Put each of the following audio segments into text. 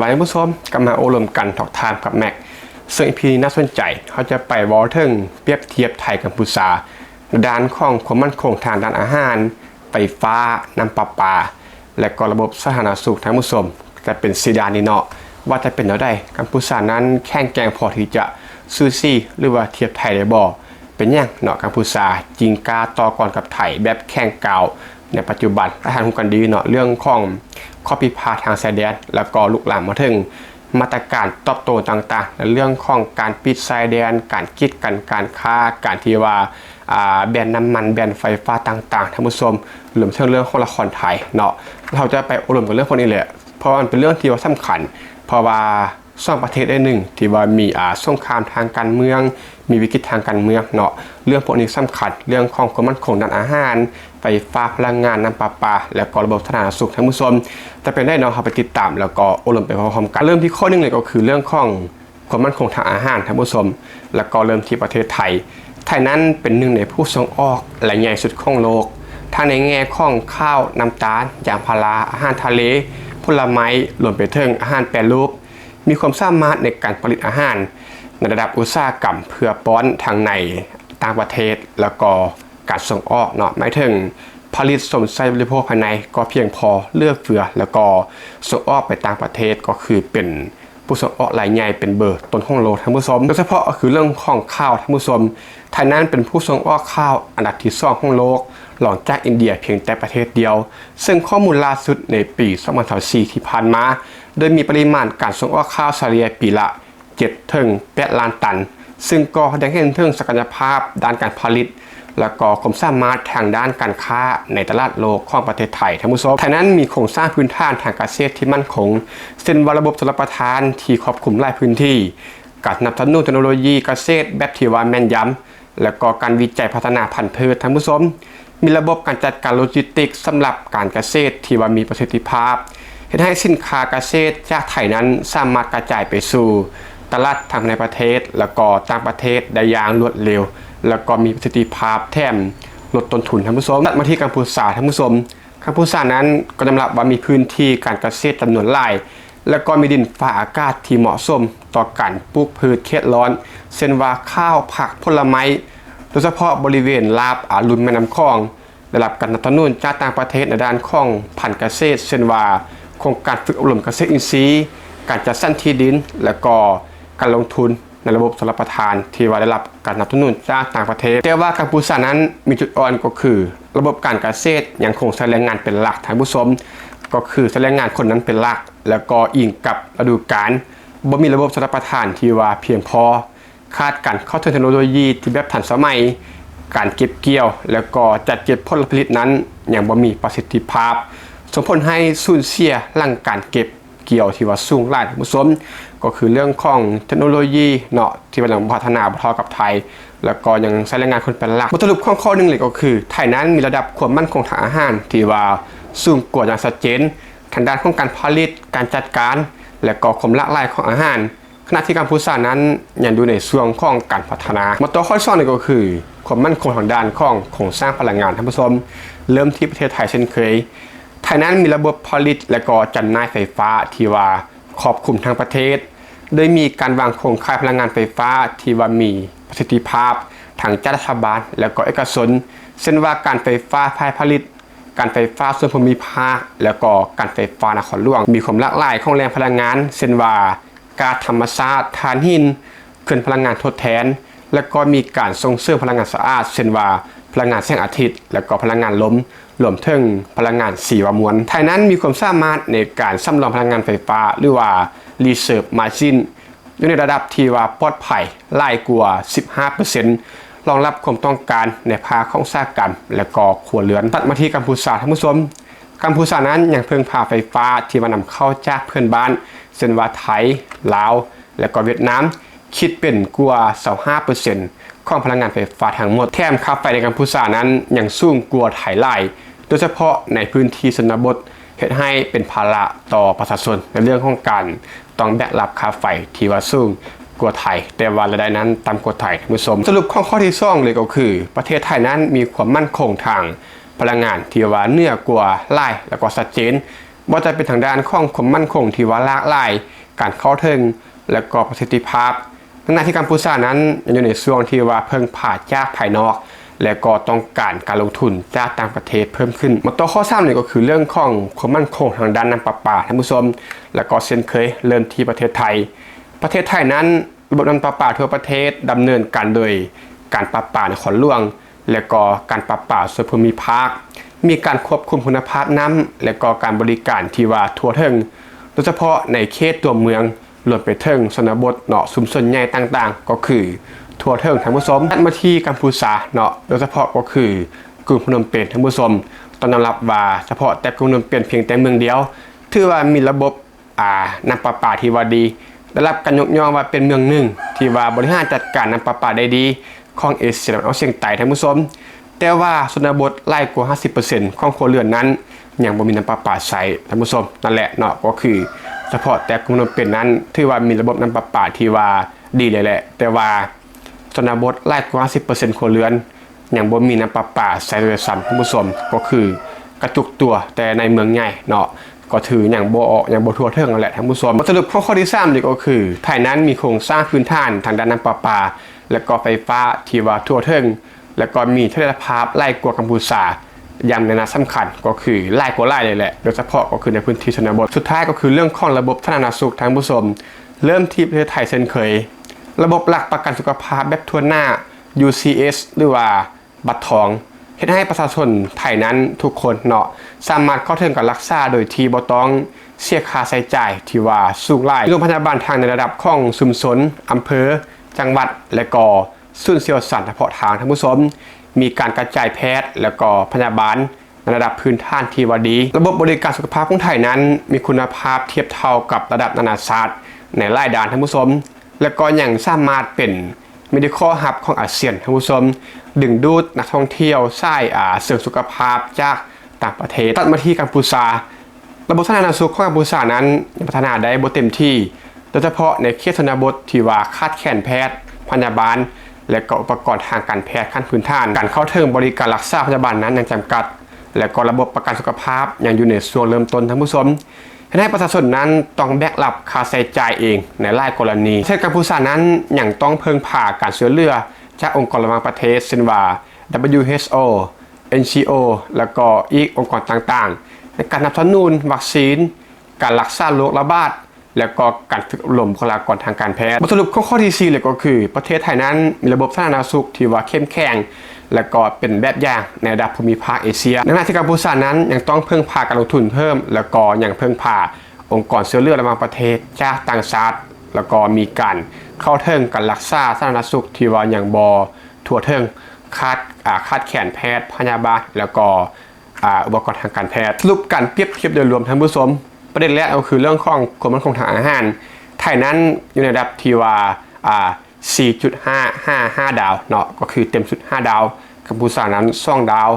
ທ່ານຜູ້ຊົມ ກັບມາໂອ້ລົມກັນ Talk Time ກັບແມັກ. ເຊິ່ງ ອີພີ ນີ້ໜ້າສົນໃຈ, ເຮົາຈະໄປເວົ້າເຖິງປຽບທຽບໄທກັມພູຊາ ໃນດ້ານຂອງຄວາມໝັ້ນຄົງທາງດ້ານອາຫານ, ໄຟຟ້າ, ນ້ຳປະປາ ແລະ ກໍລະບົບສາທາລະນະສຸກ. ທ່ານຜູ້ຊົມ, ຈະເປັນສີ່ດ້ານນີ້ເນາະ ວ່າຈະເປັນແນວໃດ? ກັມພູຊານັ້ນແຂງແກ່ງພໍທີ່ຈະສູສີ ຫຼືວ່າທຽບໄທໄດ້ບໍ່? ເປັນຫຍັງເນາະ ກັມພູຊາຈຶ່ງກ້າຕໍ່ກອນກັບໄທແບບແຂງກ້າວໃນປັດຈຸບັນ? ຫຼາຍທ່ານຮູ້ກັນດີເນາະ ເລື່ອງຂອງຂໍ້ພິພາດທາງຊາຍແດນ ແລ້ວກໍລຸກລາມມາເຖິງມາດຕະການຕອບໂຕ້ຕ່າງໆ ໃນເລື່ອງຂອງການປິດຊາຍແດນ, ການກີດກັນການຄ້າ, ການທີ່ວ່າ ອ່າ ແບນນ້ຳມັນ, ແບນໄຟຟ້າຕ່າງໆ ທ່ານຜູ້ຊົມ, ລວມເຖິງເລື່ອງຂອງລະຄອນໄທເນາະ. ເຮົາຈະໄປໂອ້ລົມກັນເລື່ອງພວກນີ້ແຫຼະ ເພາະວ່າມັນເປັນເລື່ອງທີ່ວ່າສຳຄັນ, ເພາະວ່າ ສອງປະເທດໃດໜຶ່ງທີ່ວ່າມີ ອາ ສົງຄາມທາງການເມືອງ, ມີວິກິດທາງການເມືອງເນາະ. ເລື່ອງພວກນີ້ສຳຄັນ, ເລື່ອງຂອງຄວາມໝັ້ນຄົງດ້ານອາຫານ, ໄຟຟ້າ, ພະລັງງານ, ນ້ຳປະປາ ແລ້ວກໍລະບົບສາທາລະນະສຸກ. ທ່ານຜູ້ຊົມ, ຈະເປັນໄດ້ເນາະ, ເຮົາໄປຕິດຕາມ ແລ້ວກໍໂອ້ລົມໄປພ້ອມໆກັນ. ເລີ່ມທີ່ຂໍ້ໜຶ່ງເລີຍ ກໍຄືເລື່ອງຂອງຄວາມໝັ້ນຄົງທາງອາຫານ, ທ່ານຜູ້ຊົມ, ແລ້ວກໍເລີ່ມທີ່ປະເທດໄທ. ໄທນັ້ນເປັນໜຶ່ງໃນຜູ້ສົ່ງອອກລາຍໃຫຍ່ສຸດຂອງໂລກ, ທັງໃນແງ່ຂອງຂ້າວ, ນ້ຳຕານ, ຢາງພາລາ, ອາຫານທະເລ, ຜົນລະໄມ້, ລວມໄປເຖິງອາຫານແປຮູບ. ມີຄວາມສາມາດໃນການຜະລິດອາຫານໃນລະດັບອຸດສາຫະກຳເພື່ອປ້ອນທັງໃນຕ່າງປະເທດ ແລ້ວກໍການສົ່ງອອກເນາະ, ໝາຍເຖິງຜະລິດຊົມໃຊ້ບໍລິໂພກພາຍໃນກໍພຽງພໍເຫຼືອເຟືອ ແລ້ວກໍສົ່ງອອກໄປຕ່າງປະເທດ ກໍຄືເປັນຜູ້ສົ່ງອອກລາຍໃຫຍ່ເປັນເບີຕົ້ນຂອງໂລກ ທ່ານຜູ້ຊົມ. ໂດຍສະເພາະກໍຄືເລື່ອງຂອງຂ້າວ ທ່ານຜູ້ຊົມ, ໄທນັ້ນເປັນຜູ້ສົ່ງອອກຂ້າວອັນດັບທີສອງຂອງໂລກ ລອງຈາກອິນເດຍພຽງແຕ່ປະເທດດຽວ. ເຊິ່ງຂໍ້ມູນລ່າສຸດໃນປີສອງພັນຊາວສີ່ທີ່ຜ່ານມາ ໂດຍມີປະລິມານການສົ່ງອອກຂ້າວສະເລ່ຍປີລະເຈັດເຖິງແປດລ້ານຕັນ, ເຊິ່ງກໍສະແດງໃຫ້ເຫັນເຖິງສັກກະຍະພາບດ້ານການຜະລິດ ແລະ ກໍຄວາມສາມາດທາງດ້ານການຄ້າໃນຕະຫຼາດໂລກຂອງປະເທດໄທ. ທ່ານຜູ້ຊົມ, ໄທນັ້ນມີໂຄງສ້າງພື້ນຖານທາງການເກສດທີ່ໝັ້ນຄົງ, ເຊັ່ນວ່າລະບົບຊົນລະປະທານທີ່ຄອບຄຸມຫຼາຍພື້ນທີ່, ການສະໜັບສະໜູນເຕັກໂນໂລຢີການເກສດແບບທີ່ວ່າແມ່ນຢຳ, ແລະ ກໍການວິໄຈພັດທະນາພັນພືດ. ທ່ານຜູ້ຊົມ, ມີລະບົບການຈັດການໂລຈິສຕິກສຳລັບການກະເສດທີ່ວ່າມີປະສິດທິພາບ, ເຮັດໃຫ້ສິນຄ້າກະເສດຈາກໄທນັ້ນສາມາດກະຈາຍໄປສູ່ຕະຫຼາດທັງພາຍໃນປະເທດ ແລະ ກໍຕ່າງປະເທດໄດ້ຢ່າງລວດເລັວ ແລະ ກໍມີປະສິດທິພາບ, ແຖມລົດຕົ້ນທຶນ. ທ່ານຜູ້ຊົມ, ຕັດມາທີ່ກັມພູຊາ. ທ່ານຜູ້ຊົມ, ກັມພູຊານັ້ນກໍຍອມຮັບວ່າມີພື້ນທີ່ການກະເສດຈຳນວນຫຼາຍ ແລະ ກໍມີດິນຟ້າອາກາດທີ່ເໝາະສົມຕໍ່ການປູກພືດເຂດຮ້ອນ ເຊັ່ນວ່າ ຂ້າວ, ຜັກ, ຜົນລະໄມ້, ໂດຍສະເພາະບໍລິເວນລາບອາລຸ່ມແມ່ນ້ຳຂອງ ໄດ້ຮັບການສະໜັບສະໜູນຈາກຕ່າງປະເທດໃນດ້ານຂອງພັນກະເສດ ເຊັ່ນວ່າ ໂຄງການຝຶກອົບຮົມກະເສດອິນຊີ, ການຈັດສັນທີ່ດິນ ແລະ ກໍການລົງທຶນໃນລະບົບຊົນລະປະທານ ທີ່ວ່າໄດ້ຮັບການສະໜັບສະໜູນຈາກຕ່າງປະເທດ. ແຕ່ວ່າກັມພູຊານັ້ນມີຈຸດອ່ອນກໍຄື ລະບົບການກະເສດຍັງຄົງໃຊ້ແຮງງານເປັນຫຼັກ, ທ່ານຜູ້ຊົມ, ກໍຄືໃຊ້ແຮງງານຄົນນັ້ນເປັນຫຼັກ ແລະ ກໍອີງກັບລະດູການ, ບໍ່ມີລະບົບຊົນລະປະທານທີ່ວ່າພຽງພໍ, ຂາດການເຂົ້າເຖິງເຕັກໂນໂລຢີທີ່ແບບທັນສະໄໝ, ການເກັບກ່ຽວ ແລະ ກໍຈັດເກັບຜົນຜະລິດນັ້ນຍັງບໍ່ມີປະສິດທິພາບ, ສົ່ງຜົນໃຫ້ສູນເສຍຫຼັງການເກັບກ່ຽວທີ່ວ່າສູງຫຼາຍ. ທ່ານຜູ້ຊົມ, ກໍຄືເລື່ອງຂອງເຕັກໂນໂລຢີເນາະ ທີ່ວ່າຍັງບໍ່ພັດທະນາບໍ່ເທົ່າກັບໄທ ແລະ ກໍຍັງໃຊ້ແຮງງານຄົນເປັນຫຼັກ. ບົດສະຫຼຸບຂອງຂໍ້ໜຶ່ງເລີຍກໍຄື ໄທນັ້ນມີລະດັບຄວາມໝັ້ນຄົງທາງອາຫານທີ່ວ່າສູງກວ່າຢ່າງຊັດເຈນ ທາງດ້ານຂອງການຜະລິດ, ການຈັດການ ແລະ ກໍຄວາມຫຼາກຫຼາຍຂອງອາຫານ, ຂະນະທີ່ກັມພູຊານັ້ນຍັງຢູ່ໃນຊ່ວງຂອງການພັດທະນາ. ມາຕໍ່ຂໍ້ທີສອງນີ້ກໍຄື ຄວາມໝັ້ນຄົງທາງດ້ານຂອງໂຄງສ້າງພະລັງງານ. ທ່ານຜູ້ຊົມ, ເລີ່ມທີ່ປະເທດໄທເຊັ່ນເຄີຍ. ໄທນັ້ນມີລະບົບຜະລິດ ແລະ ກໍຈຳໜ່າຍໄຟຟ້າທີ່ວ່າຄອບຄຸມທັງປະເທດ, ໂດຍມີການວາງໂຄງຂ່າຍພະລັງງານໄຟຟ້າທີ່ວ່າມີປະສິດທິພາບ ທັງຈາກລັດຖະບານ ແລະ ກໍເອກະຊົນ, ເຊັ່ນວ່າ ການໄຟຟ້າຝ່າຍຜະລິດ, ການໄຟຟ້າສ່ວນພູມິພາກ ແລະ ກໍການໄຟຟ້ານະຄອນຫຼວງ. ມີຄວາມຫຼາກຫຼາຍຂອງແຫຼ່ງພະລັງງານ ເຊັ່ນວ່າ ກາສທຳມະຊາດ, ຖ່ານຫີນ, ເຂື່ອນພະລັງງານທົດແທນ ແລະ ກໍມີການສົ່ງເສີມພະລັງງານສະອາດ ເຊັ່ນວ່າ ພະລັງງານແສງອາທິດ ແລະ ກໍພະລັງງານລົມ, ລວມເຖິງພະລັງງານຊີວະມວນ. ໄທນັ້ນມີຄວາມສາມາດໃນການສຳລອງພະລັງງານໄຟຟ້າ ຫຼືວ່າ Reserve Margin ຢູ່ໃນລະດັບທີ່ວ່າປອດໄພຫຼາຍກວ່າສິບຫ້າເປີເຊັນ ຮອງຮັບຄວາມຕ້ອງການໃນພາກຂອງອຸດສາຫະກຳ ແລະ ກໍຄົວເຮືອນ. ຕັດມາທີ່ກັມພູຊາ. ທ່ານຜູ້ຊົມ, ກັມພູຊານັ້ນຍັງເພິ່ງພາໄຟຟ້າທີ່ວ່ານຳເຂົ້າຈາກເພື່ອນບ້ານ ເຊັ່ນວ່າ ໄທ, ລາວ ແລະ ກໍຫວຽດນາມ, ຄິດເປັນກວ່າຊາວຫ້າເປີເຊັນຂອງພະລັງງານໄຟຟ້າທັງໝົດ. ແຖມຄ່າໄຟໃນກັມພູຊານັ້ນຍັງສູງກວ່າໄທຫຼາຍ, ໂດຍສະເພາະໃນພື້ນທີ່ຊົນນະບົດ, ເຮັດໃຫ້ເປັນພາລະຕໍ່ປະຊາຊົນໃນເລື່ອງຂອງການ ຕ້ອງແບກຮັບຄ່າໄຟທີ່ວ່າສູງກວ່າໄທ, ແຕ່ວ່າລາຍໄດ້ນັ້ນຕ່ຳກວ່າໄທ. ທ່ານຜູ້ຊົມ, ສະຫຼຸບຂອງຂໍ້ທີສອງເລີຍກໍຄື ປະເທດໄທນັ້ນມີຄວາມໝັ້ນຄົງທາງພະລັງງານທີ່ວ່າເໜືອກວ່າຫຼາຍ ແລະ ກໍຊັດເຈນ ບໍ່ວ່າຈະເປັນທາງດ້ານຂອງຄວາມໝັ້ນຄົງທີ່ວ່າຫຼາກຫຼາຍ, ການເຂົ້າເຖິງ ແລະກໍປະສິດທິພາບ, ໃນຂະນະທີ່ກຳພູຊານັ້ນຍັງຢູ່ໃນຊ່ວງທີ່ວ່າເພິ່ງພາຈາກພາຍນອກ ແລະກໍຕ້ອງການການລົງທຶນຈາກຕ່າງປະເທດເພີ່ມຂຶ້ນ. ມາຕໍ່ຂໍ້ສາມນີ້ກໍຄືເລື່ອງຂອງຄວາມໝັ້ນຄົງທາງດ້ານນ້ຳປະປາ, ທ່ານຜູ້ຊົມ, ແລະກໍເຊັ່ນເຄີຍເລີ່ມທີ່ປະເທດໄທ. ປະເທດໄທນັ້ນ ລະບົບນ້ຳປະປາທົ່ວປະເທດດຳເນີນການໂດຍການປະປານະຄອນຫຼວງ ແລະກໍການປະປາສ່ວນພູມິພາກ, ມີການຄວບຄຸມຄຸນນະພາບນ້ຳ ແລະກໍການບໍລິການທີ່ວ່າທົ່ວເຖິງ, ໂດຍສະເພາະໃນເຂດຕົວເມືອງ, ລວມໄປເຖິງຊົນນະບົດເນາະ, ຊຸມຊົນໃຫຍ່ຕ່າງໆ ກໍຄືທົ່ວເຖິງ, ທ່ານຜູ້ຊົມ. ຕັດມາທີ່ກຳພູຊາເນາະ, ໂດຍສະເພາະກໍຄືກຸງພະນົມເປັນ, ທ່ານຜູ້ຊົມ. ຕ້ອງຍອມຮັບວ່າສະເພາະແຕ່ກຸງພະນົມເປັນພຽງແຕ່ເມືອງດຽວ ຖືວ່າມີລະບົບ ອາ ນ້ຳປະປາທີ່ວ່າດີ, ໄດ້ຮັບການຍົກຍ້ອງວ່າເປັນເມືອງໜຶ່ງທີ່ວ່າບໍລິຫານຈັດການນ້ຳປະປາໄດ້ດີຂອງເອເຊຍຕາເວັນອອກສຽງໃຕ້, ທ່ານຜູ້ຊົມ. ແຕ່ວ່າຊົນນະບົດຫຼາຍກວ່າຫ້າສິບເປີເຊັນຂອງຄົວເຮືອນນັ້ນຍັງບໍ່ມີນ້ຳປະປາໃຊ້, ທ່ານຜູ້ຊົມ. ນັ້ນແຫຼະເນາະ, ກໍຄືສະເພາະແຕ່ກຸງພະນົມເປັນນັ້ນ ຖືວ່າມີລະບົບນ້ຳປະປາທີ່ວ່າດີເລີຍແຫຼະ, ແຕ່ວ່າຊົນນະບົດຫຼາຍກວ່າຫ້າສິບເປີເຊັນຄົວເຮືອນ ຍັງບໍ່ມີນ້ຳປະປາໃຊ້ເລີຍຊ້ຳ, ທ່ານຜູ້ຊົມ. ກໍຄືກະຈຸກຕົວແຕ່ໃນເມືອງໃຫຍ່ເນາະ, ກໍຖືຍັງບໍ່ ຍັງບໍ່ທົ່ວເຖິງຫັ້ນແຫຼະ, ທ່ານຜູ້ຊົມ. ມາສະຫຼຸບຫົວຂໍ້ທີສາມນີ້ກໍຄື ໄທນັ້ນມີໂຄງສ້າງພື້ນຖານທາງດ້ານນ້ຳປະປາ ແລະກໍໄຟຟ້າທີ່ວ່າທົ່ວເຖິງ ແລະກໍມີເສດຖະພາບຫຼາຍກວ່າກຳພູຊາ ຢ່າງໃນນັຍສຳຄັນກໍຄືຫຼາຍກວ່າຫຼາຍເລີຍແຫຼະ, ໂດຍສະເພາະກໍຄືໃນພື້ນທີ່ຊົນນະບົດ. ສຸດທ້າຍກໍຄືເລື່ອງຂອງລະບົບສາທາລະນະສຸກ, ທ່ານຜູ້ຊົມ. ເລີ່ມທີ່ປະເທດໄທເຊັ່ນເຄີຍ, ລະບົບຫຼັກປະກັນສຸຂະພາບແບບຖ້ວນໜ້າ ຢູຊີເອສ ຫຼືວ່າ ບັດທອງ ເຮັດໃຫ້ປະຊາຊົນໄທນັ້ນທຸກຄົນເນາະ ສາມາດເຂົ້າເຖິງການລັກສາໂດຍທີ່ບໍ່ຕ້ອງເສຍຄ່າໃຊ້ຈ່າຍທີ່ວ່າສູງຫຼາຍ. ໂຮງພະຍາບານທັງໃນລະດັບຂອງຊຸມຊົນ, ອຳເພີ, ຈັງຫວັດ ແລະກໍສູນຊ່ຽວຊານສະເພາະທາງ, ທ່ານຜູ້ຊົມ. ມີການກະຈາຍແພດ ແລະກໍພະຍາບານໃນລະດັບພື້ນຖານທີ່ວ່າດີ. ລະບົບບໍລິການສຸຂະພາບຂອງໄທນັ້ນມີຄຸນນະພາບທຽບເທົ່າກັບລະດັບນານາຊາດໃນຫຼາຍດ້ານ, ທ່ານຜູ້ຊົມ. ແລະກໍຍັງສາມາດເປັນ Medical Hub ຂອງອາຊຽນ, ທ່ານຜູ້ຊົມ, ດຶງດູດນັກທ່ອງທ່ຽວສາຍ ອາ ເຊີງສຸຂະພາບຈາກຕ່າງປະເທດ. ຕັດມາທີ່ກຳພູຊາ, ລະບົບສາທາລະນະສຸກຂອງກຳພູຊານັ້ນຍັງພັດທະນາໄດ້ບໍ່ເຕັມທີ່, ໂດຍສະເພາະໃນເຂດຊົນນະບົດທີ່ວ່າຂາດແຄນແພດ, ພະຍາບານ ແລະກໍອຸປະກອນທາງການແພດຂັ້ນພື້ນຖານ. ການເຂົ້າເຖິງບໍລິການລັກສາພະຍາບານນັ້ນຍັງຈຳກັດ, ແລະກໍລະບົບປະກັນສຸຂະພາບຍັງຢູ່ໃນຊ່ວງເລີ່ມຕົ້ນ, ທ່ານຜູ້ຊົມ. ເຮັດໃຫ້ປະຊາຊົນນັ້ນຕ້ອງແບກຮັບຄ່າໃຊ້ຈ່າຍເອງໃນຫຼາຍກໍລະນີ. ປະເທດກຳພູຊານັ້ນຍັງຕ້ອງເພິ່ງພາການຊ່ວຍເຫຼືອຈາກອົງກອນລະຫວ່າງປະເທດ ເຊັ່ນວ່າ WHO, NGO ແລ້ວກໍອີກອົງກອນຕ່າງໆ ໃນການສະໜັບສະໜູນວັກຊີນ, ການຮັກສາໂລກລະບາດ ແລ້ວກໍການຝຶກອົບຮົມບຸກຄະລາກອນທາງການແພດ. ບົດສະຫຼຸບຂອງຂໍ້ທີສີ່ເລີຍກໍຄື ປະເທດໄທນັ້ນມີລະບົບສາທາລະນະສຸກທີ່ວ່າເຂັ້ມແຂງ ແລ້ວກໍເປັນແບບຢ່າງໃນລະດັບພູມິພາກເອເຊຍ. ໃນຂະນະທີ່ກຳພູຊານັ້ນຍັງຕ້ອງເພິ່ງພາການລົງທຶນເພີ່ມ ແລ້ວກໍຍັງເພິ່ງພາອົງກອນຊ່ວຍເຫຼືອລະຫວ່າງປະເທດຈາກຕ່າງຊາດ ແລ້ວກໍມີການເຂົ້າເຖິງການຮັກສາສາທາລະນະສຸກທີ່ວ່າຍັງບໍ່ທົ່ວເຖິງ, ຂາດ ອາ ຂາດແຄນແພດ, ພະຍາບານ ແລ້ວກໍ ອາ ອຸປະກອນທາງການແພດ. ສະຫຼຸບການປຽບທຽບໂດຍລວມ, ທ່ານຜູ້ຊົມ, ປະເດັນແລກກໍຄືເລື່ອງຂອງຄວາມໝັ້ນຄົງທາງອາຫານ. ໄທນັ້ນຢູ່ໃນລະດັບທີ່ວ່າ ອາ ສີ່ຈຸດຫ້າ ຫາ ຫ້າດາວເນາະ, ກໍຄືເຕັມສຸດຫ້າດາວ, ກຳພູຊານັ້ນສອງດາວ.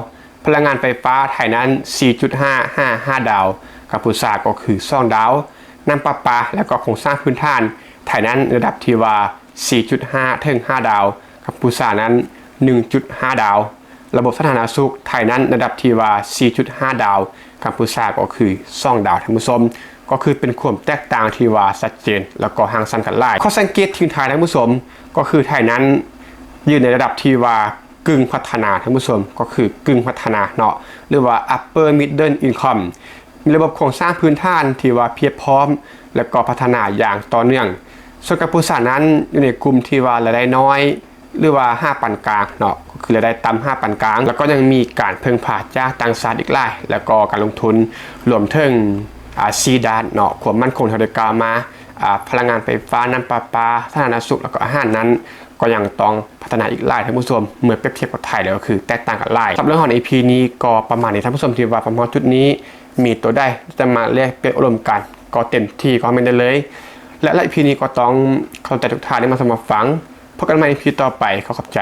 ພະລັງງານໄຟຟ້າ, ໄທນັ້ນສີ່ຈຸດຫ້າ ຫາ ຫ້າດາວ, ກຳພູຊາກໍຄືສອງດາວ. ນ້ຳປະປາ ແລະກໍໂຄງສ້າງພື້ນຖານ, ໄທນັ້ນລະດັບທີ່ວ່າສີ່ຈຸດຫ້າ ເຖິງຫ້າດາວ, ກຳພູຊານັ້ນໜຶ່ງຈຸດຫ້າດາວ. ລະບົບສາທາລະນະສຸກ, ໄທນັ້ນລະດັບທີ່ວ່າສີ່ຈຸດຫ້າດາວ, ກຳພູຊາກໍຄືສອງດາວ, ທ່ານຜູ້ຊົມ. ກໍຄືເປັນຄວາມແຕກຕ່າງທີ່ວ່າຊັດເຈນ ແລ້ວກໍຫ່າງສັນກັນຫຼາຍ. ຂໍ້ສັງເກດທີ່ໄທ, ທ່ານຜູ້ຊົມ, ກໍຄືໄທນັ້ນຢູ່ໃນລະດັບທີ່ວ່າກຶ່ງພັດທະນາ, ທ່ານຜູ້ຊົມ, ກໍຄືກຶ່ງພັດທະນາເນາະ ຫຼືວ່າ upper middle income, ມີລະບົບໂຄງສ້າງພື້ນຖານທີ່ວ່າພຽບພ້ອມ ແລະກໍພັດທະນາຢ່າງຕໍ່ເນື່ອງ. ສ່ວນກຳພູຊານັ້ນຢູ່ໃນກຸ່ມທີ່ວ່າລາຍໄດ້ນ້ອຍ ຫຼືວ່າຫາປານກາງເນາະ, ກໍຄືລາຍໄດ້ຕ່ຳຫາປານກາງ, ແລ້ວກໍຍັງມີການເພິ່ງພາຈາກຕ່າງຊາດອີກຫຼາຍ, ແລ້ວກໍການລົງທຶນ, ລວມເຖິງ ອາ ສີ່ດ້ານເນາະ, ຄວາມໝັ້ນຄົງທີ່ເຮົາໄດ້ກ່າວມາ, ອາ ພະລັງງານໄຟຟ້າ, ນ້ຳປະປາ, ສາທາລະນະສຸກ ແລ້ວກໍອາຫານນັ້ນ ກໍຍັງຕ້ອງພັດທະນາອີກຫຼາຍ, ທ່ານຜູ້ຊົມ. ເມື່ອປຽບທຽບກັບໄທແລ້ວ ກໍຄືແຕກຕ່າງກັນຫຼາຍ. ສຳລັບເລື່ອງຂອງ ອີ ພີ ນີ້ກໍປະມານນີ້, ທ່ານຜູ້ຊົມ, ທີ່ວ່າພວກເຮົາຈຸດນີ້ມີຕົວໃດຈະມາແລກປ່ຽນໂອ້ລົມກັນ ກໍເຕັມທີ່ຄອມເມັນໄດ້ເລີຍ. ແລະ ໃນ ອີ ພີ ນີ້ກໍຕ້ອງຂອບໃຈທຸກທ່ານທີ່ມາຮັບຊົມຮັບຟັງ. ພົບກັນໃໝ່ ອີ ພີ ຕໍ່ໄປ. ຂໍຂອບໃຈ.